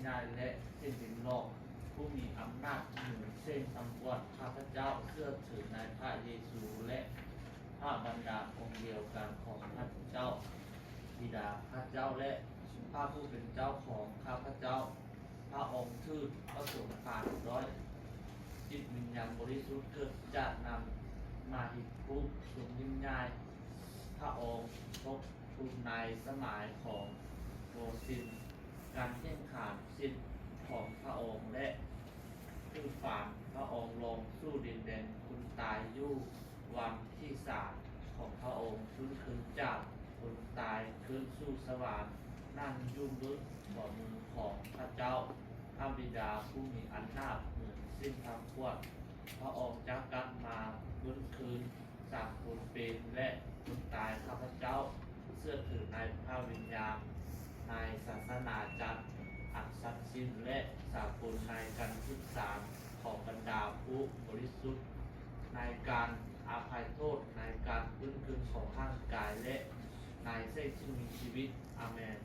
ຍາຍ ແລະ ສິ່ງເປັນຫຼອກ ຜູ້ມີອຳນາດເໜືອເຊິ່ງຕຳກວດ. ຂ້າພະເຈົ້າເຊື່ອຖືໃນພະເຢຊູ ແລະ ພະບັນດາອົງດຽວກັນຂອງພະເຈົ້າ, ບິດາພະເຈົ້າ ແລະ ພະຜູ້ເປັນເຈົ້າຂອງຂ້າພະເຈົ້າ. ພະອົງຖືກປະສົມພານດ້ວຍຈິດວິນຍານບໍລິສຸດ ເກີດຈາກນ້ຳມະຫິດພູຊົງຍິ່ງໃຫຍ່. ພະອົງພົບທຸກໃນສະໄໝຂອງໂມເສສ, ການແຂ່ງຂັນສິດຂອງພະອົງ ແລະ ຄືຝັນ. ພະອົງລົງສູ່ດິນແດນຄົນຕາຍຢູ່ວັນທີສາມຂອງພະອົງ, ຟື້ນຄືນຈາກຄົນຕາຍ, ຂຶ້ນສູ່ສະຫວັນ, ນັ່ງຢູ່ເບື້ອງຂວາມືຂອງພະເຈົ້າ, ພະບິດາຜູ້ມີອຳນາດເໜືອສິ່ງທັງປວງ. ພະອົງຈະກັບມາຟື້ນຄືນ ສາມຄົນເປັນ ແລະ ຄົນຕາຍ. ຂ້າພະເຈົ້າເຊື່ອຖືໃນພະວິນຍານ, ໃນສາສະໜາຈັກອັນສັກສິດ ແລະ ສາກົນ, ໃນການຂຶ້ນສານຂອງບັນດາຜູ້ບໍລິສຸດ, ໃນການອະໄພໂທດ, ໃນການຟື້ນຄືນຂອງຮ່າງກາຍ ແລະ ໃນແສງທີ່ມີຊີວິດ. ອາເມນ.